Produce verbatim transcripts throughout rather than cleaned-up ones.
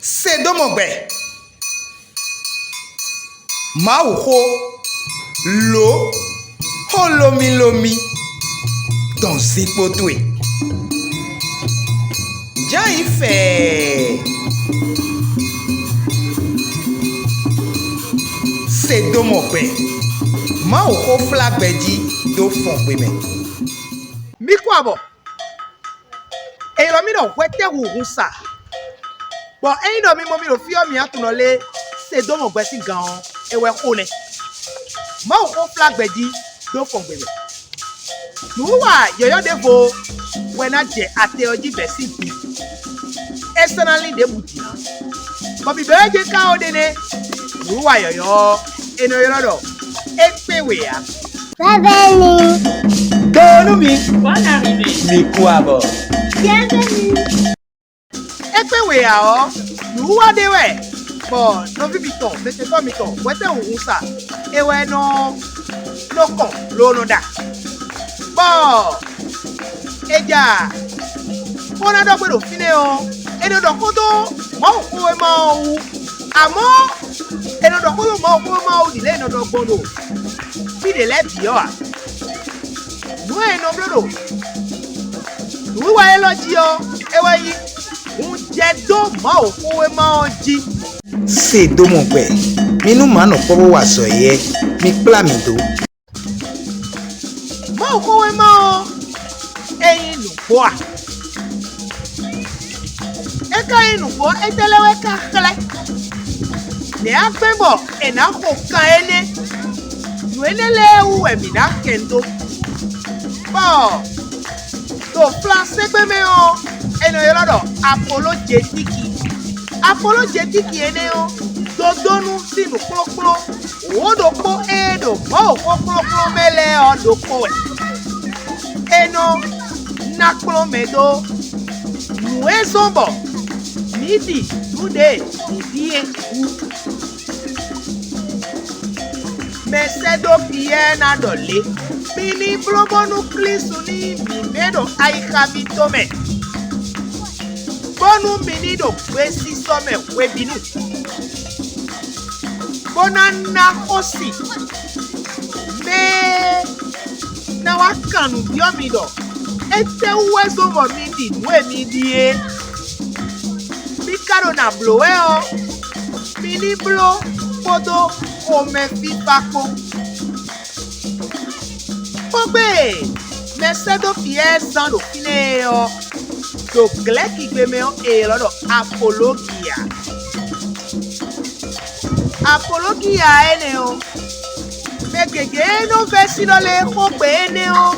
Se dó mɔ gbɛ. Mawuxó, lǒ, xó lómílómí dɔn zinkpo towe. Jǎ yi fɛɛ. Se dó mɔ gbɛ. Mawuxó flá gbɛ jí dó fɔn gbe mɛ. Mi kú abɔ. È ylɔ́ mì ɖɔ hwɛtɛ́hunhun sa, bɔ ényí ɖɔ mi mɔ mì ɖo fí ɔ́, mi atunɔ lé se dó mɔ gbɛ sín gan ɔ́, é wɛ xo nɛ́. Mawu xó flá gbɛ jí dó fɔn gbe mɛ. Nǔwiwa yɔ̌yɔ́ ɖěvo wɛ ná jɛ ate ɔ́ jí bɛ̌ sín bǐ. É sɔ́ ná lín ɖěbǔ din ǎ. Bɔ bǐbɛ́ wɛ jɛ́n ka ɔ́ ɖe nɛ́. Nǔwiwa yɔ̌yɔ́ ɔ́, è nɔ ylɔ́ ɖɔ é kpé we ǎ. Bienvenue. Donu mi. Bonne arrivée. Mi kú abɔ. Bienvenue. É kpé we ǎ ɔ́, nǔwiwa ɖé wɛ, bɔ nɔví mitɔn, mɛtɛ́tɔ́ mitɔn, hwɛtɛ́ wǔwú sa, é wɛ nɔ nɔ kɔn lo nɔ ɖa. Bɔ è ja xó ná ɖɔ gbé ɖo fínɛ́ ɔ́, è nɔ ɖɔ xó dó Mawuxówéma ɔ́ wú. Amɔ̌, è nɔ ɖɔ xó dó Mawuxówéma ɔ́ wú ɖi lě è nɔ ɖɔ gbɔn ɖo fí ɖě lɛ́ɛ bǐ ɔ́ ǎ. Nǔ e è nɔ bló ɖo nǔwiwa élɔ́ jí ɔ́, é wɛ nyí hun jɛ dó Mawuxówéma ɔ́ jí. Se dó mɔ gbɛ, mi nú mǎ nɔ kpɔ́ bó wa azɔ̌ éyɛ́, mi kplá mì dó. Mawuxówéma ɔ́, é nyí nǔgbó a? É ka nyí nǔgbó, étɛ́ lɛ́ɛ wɛ ka xlɛ́? Nɛ̌ á gbɛ́n bɔ è nǎ xo kan énɛ́? Nǔ énɛ́ lɛ́ɛ wú wɛ mǐ ná hɛn dó. Bɔ ɖo flansɛ́gbé mɛ ɔ́, è nɔ ylɔ́ ɖɔ Apolojetíki. Apolojetíki énɛ́ ɔ́, dodónú sín nǔkplɔ́nkplɔ́n wǒ ɖokpó e ɖo Mɔ̌hunkɔ́nkplɔ́nkplɔ́n mɛ lɛ́ɛ ɔ́ ɖokpó wɛ. È nɔ ná kplɔ́n mɛ dó nǔ e zɔ́n bɔ mǐ ɖi nǔ ɖě mǐ ɖíe wú. Mɛsɛ́dó Piyɛ́ɛ ná ɖɔ lě: Mi ní bló bónú Klísu ní mǐ mɛ ɖo ayixa mitɔn mɛ, bónú mi ní ɖo gbesisɔ mɛ hwebǐnu, bó ná ná xósin mɛ e ná wá kan nǔ byɔ́ mi ɖɔ étɛ́wú wɛ zɔ́n bɔ mi ɖi nǔ e mi ɖi é. Mi ka ɖo nǎ bló wɛ ɔ́, mi ní bló kpódó xomɛfífá kpó. Xógbe e mɛsɛ́dó Piyɛ́ɛ zán ɖo fínɛ́ é ɔ́, ɖo Glɛ̌kigbe mɛ ɔ́, è ylɔ́ ɖɔ Apologia. Apologia énɛ́ ɔ́, mɛ gěgé e nɔ vɛ́ sín ɖɔ lɛ́ɛ xógbe énɛ́ ɔ́,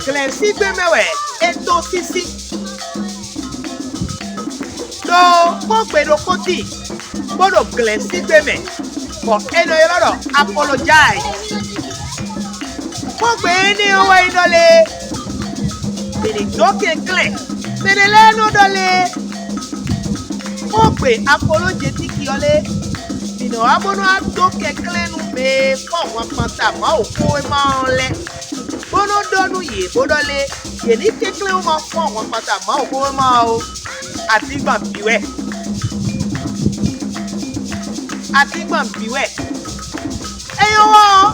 glɛ̌nsígbe mɛ wɛ é tɔ́n sín sín. Ɖó xógbe ɖokpó tíin, bó ɖo glɛ̌nsígbe mɛ, bɔ è nɔ ylɔ́ ɖɔ Apolojai. Xógbe énɛ́ ɔ́ wɛ nyí ɖɔ lé: Mǐ ní dó kɛnklɛ́n. Mɛ ɖé lɛ́ɛ nɔ ɖɔ lé: Xógbe Apolojetíki ɔ́ lé, mǐ nɔ wá bó nɔ́ wá dó kɛnklɛ́n nú mɛ e fɔ́n hwankpanta Mawuxówéma ɔ́ lɛ́ɛ, bó nɔ́ ɖɔ nú yě bó ɖɔ lé: Yě ní kɛnklɛ́n wú ma fɔ́n hwankpanta Mawuxówéma ɔ́ ó. Adingban bǐ wɛ. Adingban bǐ wɛ. É nyɔ́ wa ɔ́,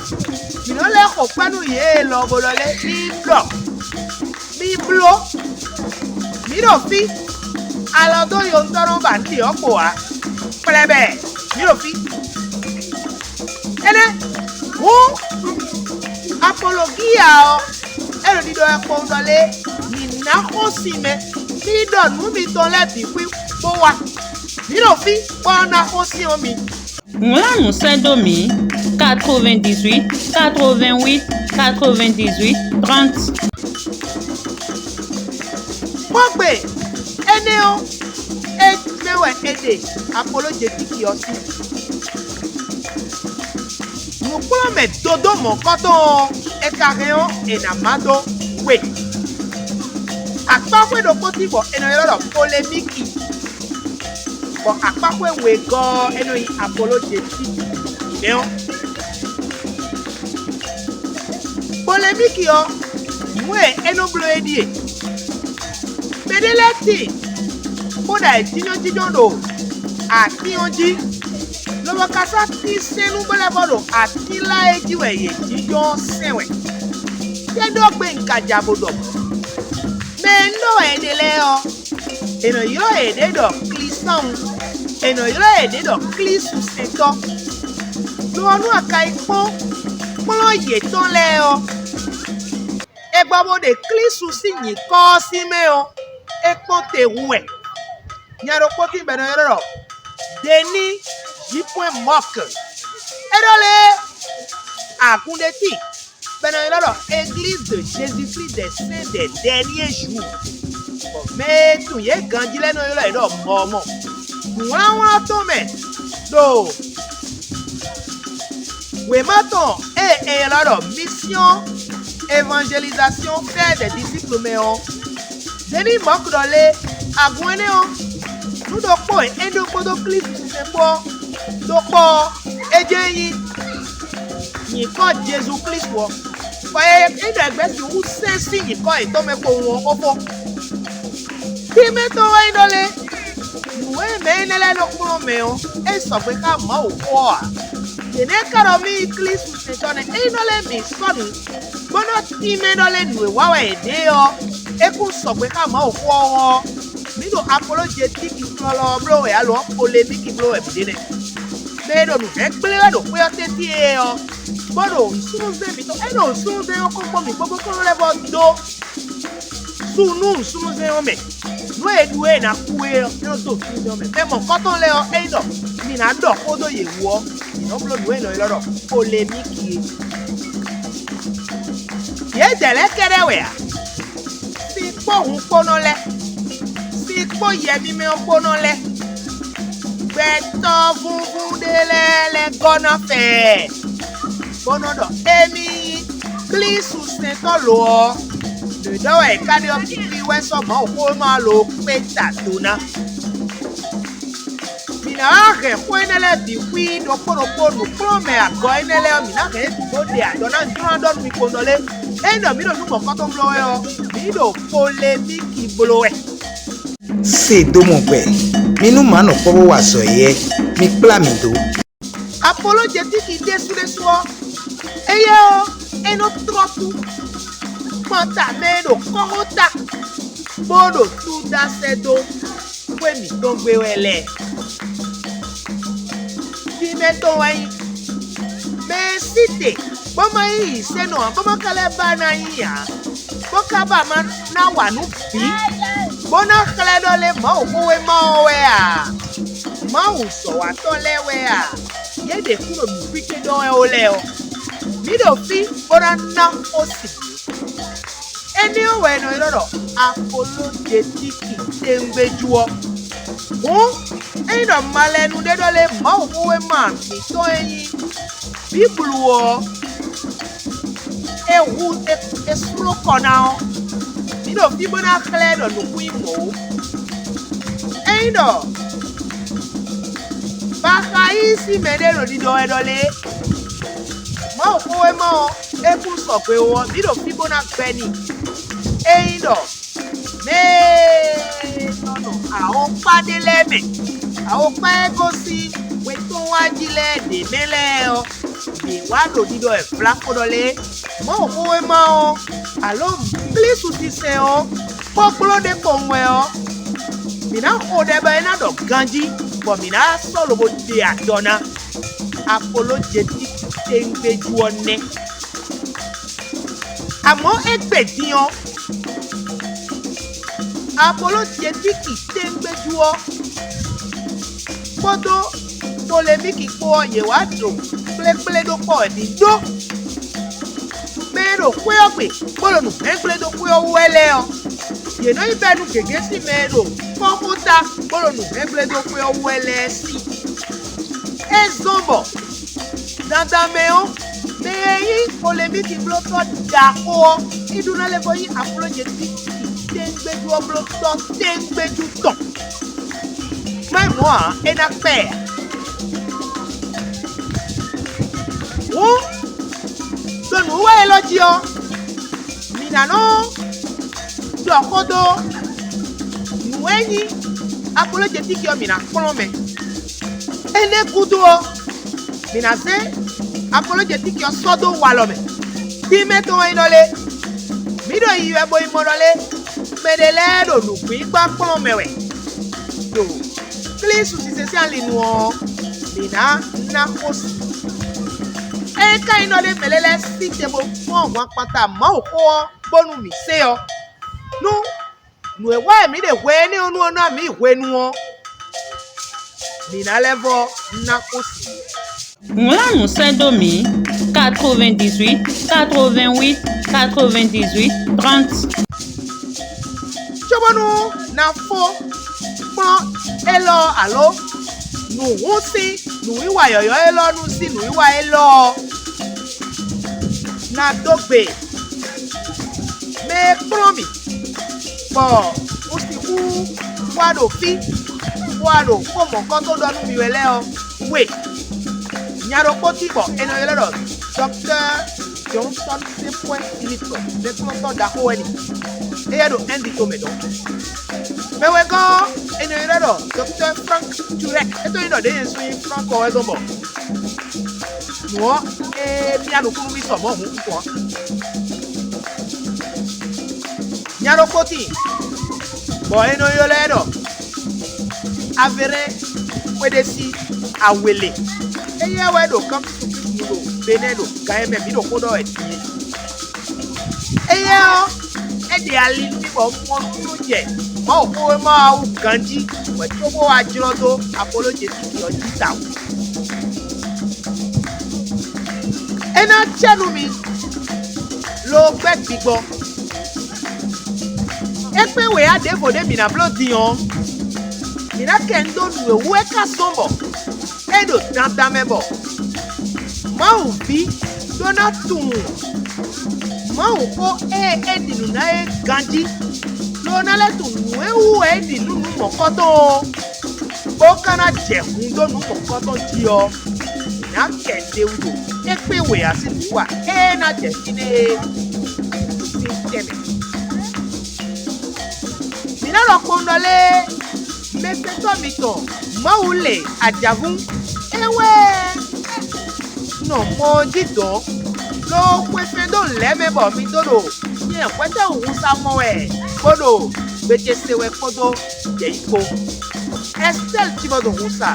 mǐ nɔ́ lɛ́ xo kpɛ́ nú yě e lɔ bo ɖɔ lɛ́ɛ ní ɖɔ: Mi bló. Mǐ ɖo fí. Alɔ dó yonutɔ́ nɔ ba nǔ ɖě ɔ́ kpo ǎ. Kplɛbɛ, mǐ ɖo fí. Énɛ́ hǔn, Apologia ɔ́, é ɖo ɖiɖɔ wɛ kpowun ɖɔ lé: Mǐ ná xósin mɛ, ní ɖɔ nǔ mitɔn lɛ́ɛ bǐ xwí bó wá. Mǐ ɖo fí bɔ ɔ́ ná xósin ɔ́ mi. Wlán nǔ sɛ́ dó mǐ: quatre-vingt-dix-huit, quatre-vingt-huit, quatre-vingt-dix-huit, trente. Xógbe énɛ́ ɔ́, é mɛ wɛ è ɖe Apolojetíki ɔ́ sín. Nǔkplɔ́nmɛ dodó mɔ̌kɔtɔn ɔ́, è ka hɛn ɔ́, è nǎ má dó we. Akpáxwé ɖokpó tín bɔ è nɔ ylɔ́ ɖɔ Polemíki, bɔ akpáxwé wegɔ́ ɔ́, é nɔ nyí Apolojetíki mɛ ɔ́. Polemíki ɔ́, nǔ e é nɔ bló é ɖíe: mɛɖé lɛ́ɛ tíin, bó ɖo ayǐjínjɔ́n jínjɔ́n ɖo atín ɔ́ jí, lobo ka sɔ́ tínsɛ́nnú bó lɛ́ vɔ ɖo atín lá e jí wɛ yě jínjɔ́n ɔ́ sɛn wɛ. Tɛ́ ɖó gbe un ka ja bo ɖɔ? Mɛ e un ɖɔ wɛ è ɖe lɛ́ɛ ɔ́, è nɔ ylɔ́ yěɖée ɖɔ Klisɔ́ɔn, è nɔ ylɔ́ yěɖée ɖɔ Klísu sɛntɔ́. Lo ɔ́, nú a ka yi kpɔ́n kplɔ́n yětɔn lɛ́ɛ ɔ́, è gbɔ bó ɖe Klísu sín nyǐkɔ ɔ́ sín mɛ ɔ́, é kpɔ́n te hu wɛ. Nya ɖokpó tíin bɔ è nɔ ylɔ́ ɖɔ Deníi Jipwɛ́n Mɔ́k. É ɖó lé agun ɖé tíin bɔ è nɔ ylɔ́ ɖɔ Église de Jésus-Christ des Saints des Derniers Jours. Bɔ mɛ e tunwun yě ganjí lɛ́ɛ nɔ ylɔ́ yě ɖɔ mɔ ɔ́ mɔ. Nǔwlánwlán tɔn mɛ ɖo wěma tɔn e è ylɔ́ ɖɔ Mission Évangélisation Faire des Disciples mɛ ɔ́, Deníi Mɔ́k ɖɔ lé, agun énɛ́ ɔ́, nú ɖokpó e é ɖó kpódó Klísu sinsɛn kpó ɔ́, ɖokpó ɔ́, é jɛ́n nyí nyǐkɔ Jezu Klísu ɔ́, bɔ é é ɖɔ gbɛ́ sixú sɛ́n sín nyǐkɔ yětɔn mɛ kpowun ɔ́ xóxó. Tínmɛ tɔn wɛ nyí ɖɔ lé, nǔ e mɛ énɛ́ lɛ́ɛ nɔ kplɔ́n mɛ ɔ́, é sɔgbe xá Mawuxó ɔ́ ǎ. Yě nɛ́ ká ɖɔ mì nyí Klísu sɛntɔ́ nɛ́. Ényí nɔ lɛ́ mǐ sɔ́ nǔ, bó nɔ́ tínmɛ ɖɔ lɛ́ nǔ e wa wɛ è ɖe ɔ́, é kún sɔgbe xá Mawuxó ɔ́ ɔ́, mǐ ɖo Apolojetíki tlɔlɔ ɔ́ bló wɛ ǎ, lo ɔ́, polemíki bló wɛ mǐ ɖe nɛ́. Mɛ e ɖo nǔ hɛn gblé wɛ ɖo xwé ɔ́ tɛ́ntin é ɔ́, bó ɖo nǔsúnnúzɛ́n mǐtɔn, é ɖo nǔsúnnúzɛ́n ɔ́ kɔn kpɔ́n mǐ kpó bó kɔn lɛ́ vɔ dó su nú nǔsúnnúzɛ́n ɔ́ mɛ. Nǔ e è ɖu e è nǎ kú é ɔ́, é nɔ dó nǔsúnnúzɛ́n ɔ́ mɛ. Mɛ mɔ̌kɔtɔn lɛ́ɛ ɔ́, ényí ɖɔ mǐ ná ɖɔ xó dó yě wú ɔ́, mǐ nɔ́ bló nǔ e è nɔ ylɔ́ ɖɔ polemíki é. Yědɛɛ lɛ́ɛ kɛ́ɖɛ́ wɛ a? Sin kpó hun kpó nɔ lɛ́, sin kpó yɛ mímɛ́ ɔ́ kpó nɔ lɛ́. Gbɛtɔ́ vúvú ɖé lɛ́ɛ lɛ́ gɔ́ ná fɛɛ, bó nɔ́ ɖɔ émí nyí Klísu sɛntɔ́ lo ɔ́, nǔ e ɖɔ wɛ è ka ɖe ɔ́ bǐ xwí wɛ sɔ́ Mawuxówéma ɔ́ lo kpé ta do ná. Mǐ ná wá hɛn xó énɛ́ lɛ́ɛ bǐ xwí ɖokpó ɖokpó nǔkplɔ́nmɛ agɔ énɛ́ lɛ́ɛ ɔ́, mǐ ná hɛn yě bǐ bó ɖe aɖɔ ná jlɔ́ ná ɖɔ nú mi kpowun ɖɔ lé, ényí ɖɔ mǐ ɖo nǔ mɔ̌kɔtɔn bló wɛ ɔ́, mǐ ɖo polemíki bló wɛ. Se dó mɔ gbɛ, mi nú mǎ nɔ kpɔ́ bó wa azɔ̌ éyɛ́, mi kplá mǐ dó. Apolojetíki ɖésúɖésú ɔ́, éyɛ́ ɔ́, é nɔ tlɔ́ kú kpanta mɛ e ɖo kɔ́xota, bó ɖo túdá sɛ́ dó xwé mǐtɔn gbe wɛ lɛ́ɛ. Vǐ mɛ tɔn wɛ nyí mɛ e sí te, bó ma nyí yǐsénɔ ǎ, bó ma ka lɛ́ ba ná nyí ǎ, bó ka ba ma ná wa nǔ bǐ, bó ná xlɛ́ ɖɔ lé Mawuxówéma ɔ́ wɛ a? Mawu zɔ̌watɔ́ lɛ́ɛ wɛ a? Yě ɖě kú ɖo nǔxwíké ɖɔ wɛ ó lɛ́ɛ ɔ́, mǐ ɖo fí bó ná ná xó sin. Énɛ́ ɔ́ wɛ è nɔ ylɔ́ ɖɔ Apolojetíki tɛ́ngbéjú ɔ́. Hǔn, ényí ɖɔ malɛnu ɖé ɖɔ lé Mawuxówéma mǐtɔn e nyí Bíblu ɔ́, è hu è sló kɔ ná ɔ́, mǐ ɖo fí bó ná xlɛ́ ɖɔ nǔkún nyí mɔ̌ ó. Ényí ɖɔ Baxayíi sín mɛɖé ɖo ɖiɖɔ wɛ ɖɔ lé Mawuxówéma ɔ́, é kún sɔgbe ó ɔ́, mǐ ɖo fí bó ná gbɛ́ n'i. Ényí ɖɔ mɛ e nɔ nɔ awɔkpá ɖé lɛ́ɛ mɛ, awɔkpá e gosín hwetɔ́nwájí lɛ́ɛ ɖě mɛ lɛ́ɛ ɔ́, yě wá ɖo ɖiɖɔ wɛ vlakpo ɖɔ lé Mawuxówéma ɔ́, alǒ Klísu sinsɛn ɔ́, kpɔ́kplɔ́ ɖé kpowun wɛ ɔ́, mǐ ná xo ɖɛ bɔ é ná ɖɔ ganjí, bɔ mǐ ná sɔ́ lobo ɖe adɔ ná. Apolojetíki tɛ́ngbéjú ɔ́ nɛ́. Amɔ̌ égbé din ɔ́, Apolojetíki tɛ́ngbéjú ɔ́ kpódó Polemíki kpó ɔ́, yě wá ɖo kplékplé ɖó kpɔ́ wɛ mǐ ɖó. Mɛ e ɖo xwé ɔ́ gbe, bó ɖo nǔ hɛn gblé dó xwé ɔ́ wú wɛ lɛ́ɛ ɔ́, yě nɔ yi bɛ́ nú gěgé sín mɛ e ɖo kɔ́xota, bó ɖo nǔ hɛn gblé dó xwé ɔ́ wú wɛ lɛ́ɛ sín. É zɔ́n bɔ dandan mɛ ɔ́, mɛ e nyí Polemíki blótɔ́ ɖaxó ɔ́, é ɖó ná lɛ́ vɔ nyí Aplɔ́jɛtíki tɛ́ngbéjú ɔ́ blótɔ́ tɛ́ngbéjú tɔn. Má nyí mɔ̌ ǎ, é ná kpɛ ɛ. Hǔn, ɖo nǔwiwa élɔ́ jí ɔ́, mǐ ná nɔ ɖɔ xó dó nǔ e nyí Aplɔ́jɛtíki ɔ́, mǐ ná kplɔ́n mɛ. Énɛ́ gúdo ɔ́, mǐ ná zé afolójetíki ɔ́ sɔ́ dó walɔ mɛ. Tínmɛ tɔn wɛ nyí nɔ lé. Mǐ ɖo yiyi wɛ bo nyí mɔ nɔ lé. Mɛɖé lɛ́ɛ ɖo nǔgbígbá kplɔ́n mɛ wɛ. Ɖo Klísu sísɛ́n sín ali nu ɔ́, mǐ ná ná xó si. Ényí ka nyí nɔ ɖé mɛ lɛ́ɛ lɛ́ɛ sí te bó fɔ́n hwankpanta Mawuxó ɔ́ bónú mǐ se ɔ́, nú nǔ e wa wɛ mǐ ɖe hwe énɛ́ ɔ́ nu ɔ́ ná mǐ hwenu ɔ́, mǐ ná lɛ́ vɔ́ ná xó si. Wlán nǔ sɛ́ dó mǐ: quatre-vingt-dix-huit, quatre-vingt-huit, quatre-vingt-dix-huit, trente. Cóbónú ná fó kplɔ́n élɔ́ alo nǔ hún sín nǔwiwa yɔ̌yɔ́ élɔ́ nu sín nǔwiwa élɔ́ ɔ́, ná dó gbe mɛ e kplɔ́n mì, bɔ un sixú wá ɖo fí, bó wá ɖo xó mɔ̌kɔ́tɔn ɖɔ nú mi wɛ lɛ́ɛ ɔ́, we. Nya ɖokpó tín bɔ è nɔ ylɔ́ ɖɔ Dɔktɔ́ Johnson Sefwɛ́ Philippe, mɛkplɔ́ntɔ́ ɖaxó wɛ ni. Éyɛ́ ɖo Ɛ́ndi tomɛ dɔn. Mɛ wegɔ́ ɔ́, è nɔ ylɔ́ ɖɔ Dɔktɔ́ Frank Turek. É tó nyí ɖɔ ɖěe sú nyí Frank ɔ́ wɛ zɔ́n bɔ nǔ ɔ́, ee mía nukúnnú mì sɔ mɔ̌ hǔn kún ǎ. Nya ɖokpó tíin, bɔ è nɔ ylɔ́ ɛ ɖɔ Avérɛ́n Xwéɖésí Awele. Éyɛ́ wɛ ɖo Kampusu ɖo Benɛ́ ɖo gan e mɛ mǐ ɖo xó ɖɔ wɛ din é. Éyɛ́ ɔ́, é ɖe ali nú mì bɔ un mɔ nǔɖuɖu jɛ Mawuxówéma ɔ́ wú ganjí, wɛ cóbó wá jlɔ́ dó Apolojetiki ɔ́ jí tawun. É ná acɛ nú mi, lo gbɛ́ gbigbɔ. É kpɛ́n wěyá ɖěvo ɖé mǐ ná bló din ɔ́, mǐ ná kɛ nu dó nǔ e wú é ka zɔ́n bɔ é ɖo dandan mɛ bɔ Mawu ví ɖó ná tunwun Mawuxó e é ɖi nǔ ná é ganjí, lo ná lɛ́ tunwun nǔ e wú wɛ é ɖi nǔ nú mɔ̌kɔtɔn ɔ́, bó ka ná jɛ hun dó nǔ mɔ̌kɔtɔn jí ɔ́, mǐ ná kɛ ɖe wú ɖo é kpé wěyá sín nǔwiwa ée ná jɛ fínɛ́ é sín tɛnmɛ. Mǐ ná ɖɔ kpowun ɖɔ lé, mɛsɛntɔ́ mitɔn Mawu lɛ ajǎvú, é wɛ nɔ mɔ ɔ́ jí dɔ̌n, lo xwefɛ́n dó lɛ̌ mɛ bɔ mi dó ɖo nyɛ hwɛtɛ́nu hun sa mɔ wɛ, bó ɖo gbe ce se wɛ kpódó yɛ̌yi kpó. Ɛstɛ́li cí bɔ ɖo hun sa,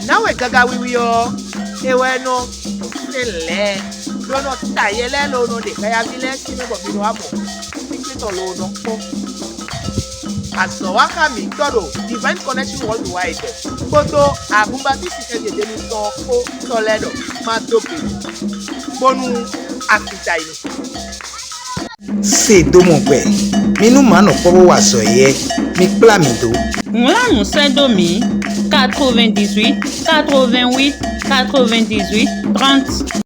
nǎwe gaga wiwi ɔ́, é wɛ nɔ sɛn lɛ̌, lo nɔ ta yɛ lɛ́ɛ lo nɔ ɖe xayaví lɛ́ɛ sín mɛ bɔ mi nɔ wá mɔ kpíkpé tɔn lo nɔ kpɔ́n. Azɔ̌waxa mǐtɔn ɖo Divine Connection Worldwide kpódó Agunbatísi Kɛjɛdenu tɔn ɔ́ kpó tɔn lɛ́ɛ ɖɔ má dó gbe, bónú a tunta yi nukɔn. Se dó mɔ gbɛ, mi nú mǎ nɔ kpɔ́ bó wa azɔ̌ éyɛ́, mi kplá mǐ dó. Wlán nǔ sɛ́ dó mǐ: quatre-vingt-dix-huit, quatre-vingt-huit, quatre-vingt-dix-huit, trente.